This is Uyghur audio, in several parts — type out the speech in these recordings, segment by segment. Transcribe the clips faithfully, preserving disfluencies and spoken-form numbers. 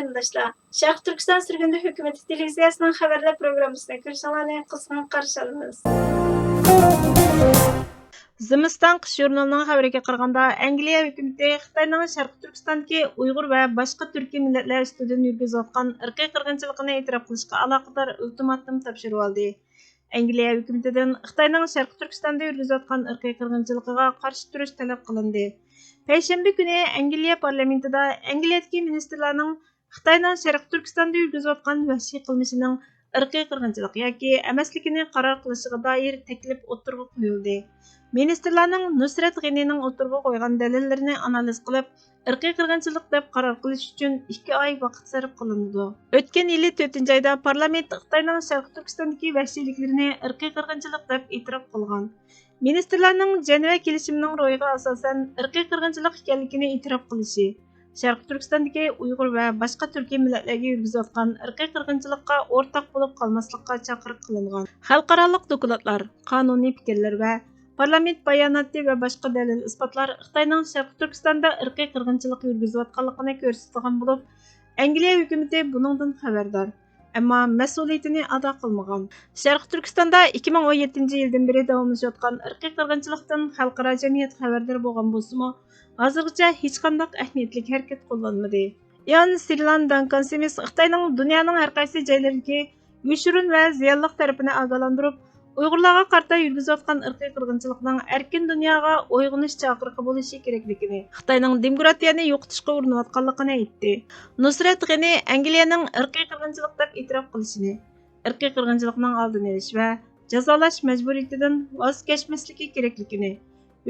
قېرىنداشلار، شەرقىي تۈركىستان سۈرگۈندە ھۆكۈمىتى تېلېۋىزىيەسىنىڭ خەۋەرلەر پروگراممىسىنى كۆرۈشۈڭلارنى قىزغىن قارشى ئالىمىز. زىمىستان قىش ژۇرنىلىنىڭ خەۋىرىگە قارىغاندا، ئەنگلىيە ھۆكۈمىتى خىتاينىڭ شەرقىي تۈركىستاندىكى ئۇيغۇر ۋە باشقا تۈركىي مىللەتلەر ئۈستىدىن يۈرگۈزۈۋاتقان ئىرقىي قىرغىنچىلىقىنى ئېتىراپ قىلىشقا ئالاقىدار ئۇلتىماتوم تاپشۇرۇۋالدى. ئەنگلىيە ھۆكۈمىتىدىن خىتاينىڭ شەرقىي تۈركىستاندا يۈرگۈزۈۋاتقان ئىرقىي قىرغىنچىلىقىغا قارشى تۇرۇش تەلەپ قىلىندى. پەيشەنبە كۈنى ئەنگلىيە پارلامېنتىدا ئەنگلىيەدىكى مىنىستىرلارنىڭ خىتاينىڭ شەرقىي تۈركىستاندا يۈرگۈزۈۋاتقان ۋەھشىي قىلمىشىنىڭ ئىرقىي قىرغىنچىلىق ياكى ئەمەسلىكىنى قارار قىلىشىغا دائىر تەكلىپ ئوتتۇرىغا قويۇلدى. مىنىستىرلارنىڭ نۇسرەت غېنىنىڭ ئوتتۇرىغا قويغان دەلىللىرىنى ئانالىز قىلىپ، ئىرقىي قىرغىنچىلىق دەپ قارار قىلىش ئۈچۈن ئىككى ئاي ۋاقىت سەرپ قىلىنىدۇ. ئۆتكەن يىلى تۆتىنچى ئايدا پارلامېنت خىتاينىڭ شەرقىي تۈركىستاندىكى ۋەھشىيلىكلىرىنى ئىرقىي قىرغىنچىلىق دەپ ئېتىراپ قىلغان. مىنىستىرلارنىڭ جەنۋە كېلىشىمىنىڭ روھىغا ئاساسەن ئىرقىي قىرغىنچىلىق ئىكەنلىكىنى ئېتىراپ قىلىشى، شەرقىي تۈركىستاندىكى ئۇيغۇر ۋە باشقا تۈركىي مىللەتلەرگە يۈرگۈزۈۋاتقان ئىرقىي قىرغىنچىلىققا ئورتاق بولۇپ قالماسلىققا چاقىرىق قىلىنغان. خەلقئارالىق دوكلاتلار، قانۇنىي پىكىرلەر ۋە پارلامېنت باياناتى ۋە باشقا دەلىل-ئىسپاتلار خىتاينىڭ شەرقىي تۈركىستاندا ئىرقىي قىرغىنچىلىق يۈرگۈزۈۋاتقانلىقىنى كۆرسىتىدىغان بولۇپ، ئەنگلىيە ھۆكۈمىتى بۇنىڭدىن خەۋەردار، ئەمما مەسئۇلىيىتىنى ئادا قىلمىغان. شەرقىي تۈركىستاندا ئىككى مىڭ ئون يەتتىنچى يىلدىن بېرى داۋاملىشىۋاتقان ئىرقىي قىرغىنچىلىقتىن خەلقئارا جەمئىيەت خەۋەردار بولغان بولسىمۇ، ھازىرغىچە ھېچقانداق ئەھمىيەتلىك ھەرىكەت قوللانمىدى. ئىئان سىرلان دانكان سىمىس خىتاينىڭ دۇنيانىڭ ھەر قايسى جايلىرىدىكى يوشۇرۇن ۋە زىيانلىق تەرىپىنى ئاگاھلاندۇرۇپ، ئۇيغۇرلارغا قارىتا يۈرگۈزۈۋاتقان ئىرقىي قىرغىنچىلىقنىڭ ئەركىن دۇنياغا ئويغىنىش چاقىرىقى بولۇشى كېرەكلىكىنى، خىتاينىڭ دېموكراتىيەنى يوقىتىشقا ئۇرۇنۇۋاتقانلىقىنى ئېيتتى. نۇسرەت غېنى ئەنگلىيەنىڭ ئىرقىي قىرغىنچىلىق دەپ ئېتىراپ قىلىشىنى، ئىرقىي قىرغىنچىلىقنىڭ ئالدىنى ئېلىش ۋە جازالاش مەجبۇرىيىتىدىن ۋاز كەچمەسلىكى كېرەكلىكىنى،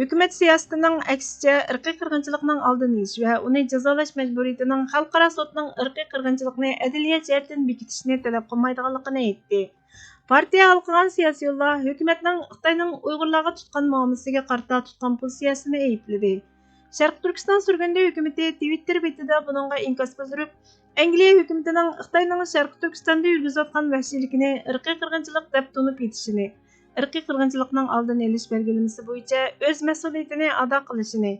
ھۆكۈمەت سىياسىتىنىڭ ئەكسىچە ئىرقىي قىرغىنچىلىقنىڭ ئالدىنى ئېلىش ۋە ئۇنى جازالاش مەجبۇرىيىتىنىڭ خەلقئارا سوتنىڭ ئىرقىي قىرغىنچىلىقنى ئەدلىيە جەھەتتىن بېكىتىشنى تەلەپ قىلمايدىغانلىقىنى ئېيتتى. پارتىيە ھالقىغان سىياسىيونلار ھۆكۈمەتنىڭ خىتاينىڭ ئۇيغۇرلارغا تۇتقان مۇئامىلىسىگە قارىتا تۇتقان پوزىتسىيەسىنى ئەيىبلىدى. شەرقىي تۈركىستان سۈرگۈندە ھۆكۈمىتى تىۋىتتېر بېتىدە بۇنىڭغا ئىنكاس بىلدۈرۈپ، ئەنگلىيە ھۆكۈمىتىنىڭ خىتاينىڭ شەرقىي تۈركىستاندا يۈرگۈزۈۋاتقان ۋەھشىيلىكىنى ئىرقىي قىرغىنچىلىق دەپ تونۇپ يېتىشىنى، ئىرقىي قىرغىنچىلىقنىڭ ئالدىنى ئېلىش بەلگىلىمىسى بويىچە ئۆز مەسئۇلىيىتىنى ئادا قىلىشىنى،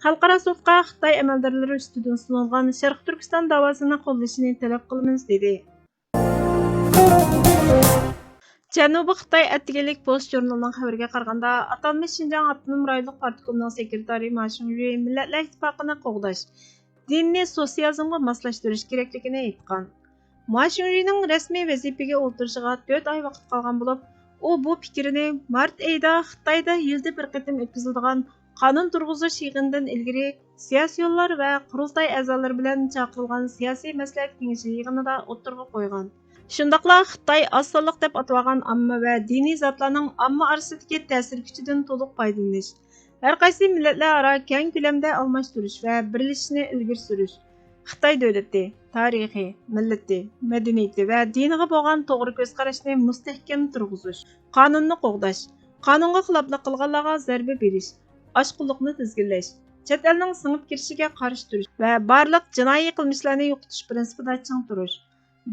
خەلقئارا سوتقا خىتاي ئەمەلدارلىرى ئۈستىدىن سۇنۇلغان شەرقىي تۈركىستان داۋاسىنى قوللىشىنى تەلەپ قىلىمىز، دېدى. جەنۇبىي خىتاي ئەتىگەنلىك پوست ژۇرنىلىنىڭ خەۋىرىگە قارىغاندا، ئاتالمىش شىنجاڭ ئاپتونوم رايونلۇق پارتكومنىڭ سېكرېتارى ما شىڭيۈ مىللەتلەر ئىتتىپاقىنى قوغداش، دىننى سوتسىيالىزمغا ماسلاشتۇرۇش كېرەكلىكىنى ئېيتقان. ما شىڭيۈنىڭ رەسمىي ۋەزىپىگە ئولتۇرۇشىغا تۆت ئاي ۋاقىت قالغان بولۇپ، ئۇ بۇ پىكرىنى مارت ئېيىدا خىتايدا يىلدا بىر قېتىم ئۆتكۈزۈلىدىغان قانۇن تۇرغۇزۇش يىغىنىدىن ئىلگىرى سىياسىيونلار ۋە قۇرۇلتاي ئەزالىرى بىلەن چاقىرىلغان سىياسىي مەسلىھەت كېڭىشى يىغىنىدا ئوتتۇرىغا قويغان. شۇنداقلا خىتاي ئاز سانلىق دەپ ئاتىۋالغان ئامما ۋە دىنىي زاتلارنىڭ ئامما ئارىسىدىكى تەسىر كۈچىدىن تولۇق پايدىلىنىش، ھەر قايسى مىللەتلەر ئارا كەڭ كۆلەمدە ئالماشتۇرۇش ۋە بىرلىشىشنى ئىلگىرى سۈرۈش، خىتاي دۆلىتى، تارىخى، مىللىتى، مەدەنىيىتى ۋە دىنىغا بولغان توغرا كۆز قاراشنى مۇستەھكەم تۇرغۇزۇش، قانۇننى قوغداش، قانۇنغا خىلاپلىق قىلغانلارغا زەربە بېرىش، ئاشقۇنلۇقنى تىزگىنلەش، چەت ئەلنىڭ سىڭىپ كىرىشىگە قارشى تۇرۇش ۋە بارلىق جىنايى قىلمىشلارنى يوقىتىش پىرىنسىپىدا چىڭ تۇرۇش،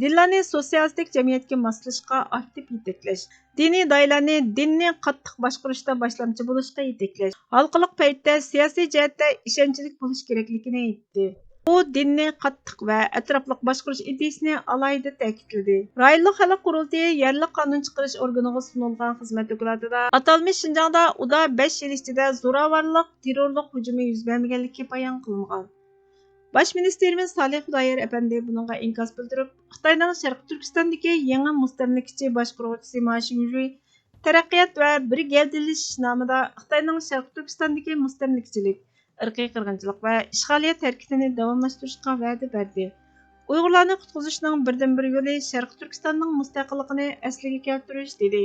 دىنلارنى سوتسىيالىستىك جەمئىيەتكە ماسلىشىشقا ئاكتىپ يېتەكلەش، دىنىي دائىرىلەرنى دىننى قاتتىق باشقۇرۇشتا باشلامچى بولۇشقا يېتەكلەش، ھالقىلىق پەيتتە سىياسىي جەھەتتە ئىشەنچلىك بولۇش كېرەكلىكىنى ئېيتتى. ئۇ دىننى قاتتىق ۋە ئەتراپلىق باشقۇرۇش ئىدىيىسىنى ئالاھىدە تەكىتلىدى. رايونلۇق خەلق قۇرۇلتىيى يەرلىك قانۇن چىقىرىش ئورگىنىغا سۇنۇلغان خىزمەت دوكلاتىدا ئاتالمىش شىنجاڭدا ئۇدا بەش يىل ئىچىدە زوراۋانلىق، تېررورلۇق ھۇجۇمى يۈز بەرمىگەنلىكى بايان قىلىنغان. باش مىنىستىرىمىز سالىھ خۇدايار ئەپەندى بۇنىڭغا ئىنكاس بىلدۈرۈپ، خىتاينىڭ شەرقىي تۈركىستاندىكى يېڭى مۇستەملىكىچى باشقۇرغۇچىسى ما شىڭيۈ تەرەققىيات ۋە بىر گەۋدىلىشىش نامىدا خىتاينىڭ شەرقىي تۈركىستاندىكى مۇستەملىكىچىلىك، ئىرقىي قىرغىنچىلىق ۋە ئىشغالىيەت ھەرىكىتىنى داۋاملاشتۇرۇشقا ۋەدە بەردى. ئۇيغۇرلارنى قۇتقۇزۇشنىڭ بىردىنبىر يولى شەرقىي تۈركىستاننىڭ مۇستەقىللىقىنى ئەسلىگە كەلتۈرۈش، دېدى.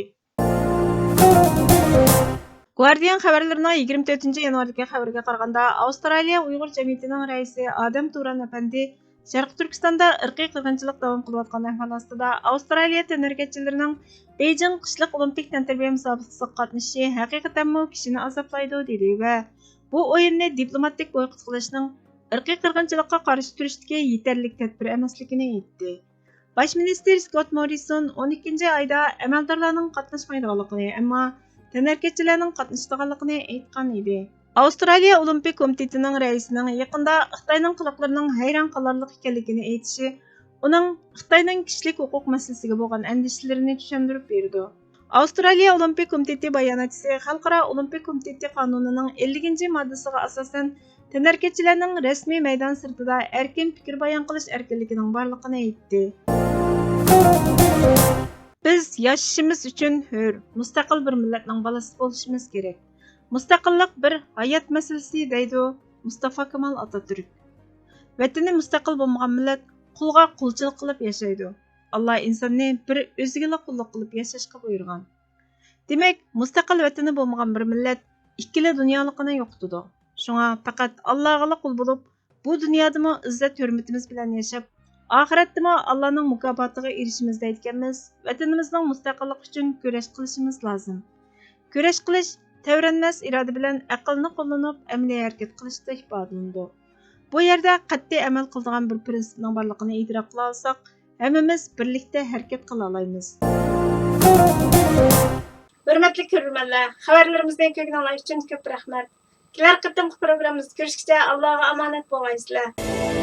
گۇاردىيان خەۋەرلىرىنىڭ يىگىرمە تۆتىنچى يانۋاردىكى خەۋىرىگە قارىغاندا، ئاۋسترالىيە ئۇيغۇر جەمئىيىتىنىڭ رەئىسى ئادەم تۇران ئەپەندى شەرقىي تۈركىستاندا ئىرقىي قىرغىنچىلىق داۋام قىلىۋاتقان ئەھۋال ئاستىدا، ئاۋسترالىيە تەنھەرىكەتچىلىرىنىڭ بېيجىڭ قىشلىق ئولىمپىك تەنتەربىيە مۇسابىقىسىغا قاتنىشىشى ھەقىقەتەنمۇ كىشىنى ئازابلايدۇ، دېدى ۋە بۇ ئويۇننى دىپلوماتىك بويكوت قىلىشنىڭ ئىرقىي قىرغىنچىلىققا قارشى تۇرۇشتىكى يېتەرلىك تەدبىر ئەمەسلىكىنى ئېيتتى. باش مىنىستىر سكوت موررىسون ئون ئىككىنچى ئايدا ئەمەلدارلارنىڭ قاتناشمايدىغانلىقىنى، ئەمما تەنھەرىكەتچىلەرنىڭ قاتنىشىدىغانلىقىنى ئېيتقان ئىدى. ئاۋسترالىيە ئولىمپىك كومىتېتىنىڭ رەئىسىنىڭ يېقىندا خىتاينىڭ قىلىقلىرىنىڭ ھەيران قالارلىق ئىكەنلىكىنى ئېيتىشى ئۇنىڭ خىتاينىڭ كىشىلىك ھوقۇق مەسىلىسىگە بولغان ئەندىشىلىرىنى چۈشەندۈرۈپ بېرىدۇ. ئاۋسترالىيە ئولىمپىك كومىتېتى باياناتچىسى خەلقئارا ئولىمپىك كومىتېتى قانۇنىنىڭ ئەللىكىنچى ماددىسىغا ئاساسەن، تەنھەرىكەتچىلەرنىڭ رەسمىي مەيدان سىرتىدا ئەركىن پىكىر بايان قىلىش ئەركىنلىكىنىڭ بارلىقىنى ئېيتتى. بىز ياشىشىمىز ئۈچۈن ھۆر، مۇستەقىل بىر مىللەتنىڭ بالىسى بولۇشىمىز كېرەك. مۇستەقىللىق بىر ھايات مەسىلىسى، دەيدۇ مۇستافا كامال ئاتاتۈرك. ۋەتىنى مۇستەقىل بولمىغان مىللەت قۇلغا قۇلچىلىق قىلىپ ياشايدۇ. ئاللا ئىنساننى بىر ئۆزىگىلا قۇللۇق قىلىپ ياشاشقا بۇيرۇغان. دېمەك، مۇستەقىل ۋەتىنى بولمىغان بىر مىللەت ئىككىلا دۇنيالىقىنى يوقىتىدۇ. شۇڭا پەقەت ئاللاغىلا قۇل بولۇپ، بۇ دۇنيادىمۇ ئىززەت-ھۆرمىتىمىز بىلەن ياشاپ، ئاخىرەتتىمۇ ئاللانىڭ مۇكاپاتىغا ئېرىشىمىز دەيدىكەنمىز، ۋەتىنىمىزنىڭ مۇستەقىللىقى ئۈچۈن كۈرەش قىلىشىمىز لازىم. كۈرەش قىلىش تەۋرەنمەس ئىرادە بىلەن ئەقىلنى قوللىنىپ ئەمەلىي ھەرىكەت قىلىشتا ئىپادىلىنىدۇ. بۇ يەردە قەتئىي ئەمەل قىلىدىغان بىر پىرىنسىپنىڭ بارلىقىنى ئېتىراپ قىلالىساق، ھەممىمىز بىرلىكتە ھەرىكەت قىلالايمىز. ھۆرمەتلىك كۆرۈرمەنلەر، خەۋەرلىرىمىزنى كۆرگىنىڭلار ئۈچۈن كۆپ رەھمەت. كېلەر قېتىمقى پروگراممىمىزدا كۆرۈشكىچە ئاللاغا ئامانەت بولغايسىلەر.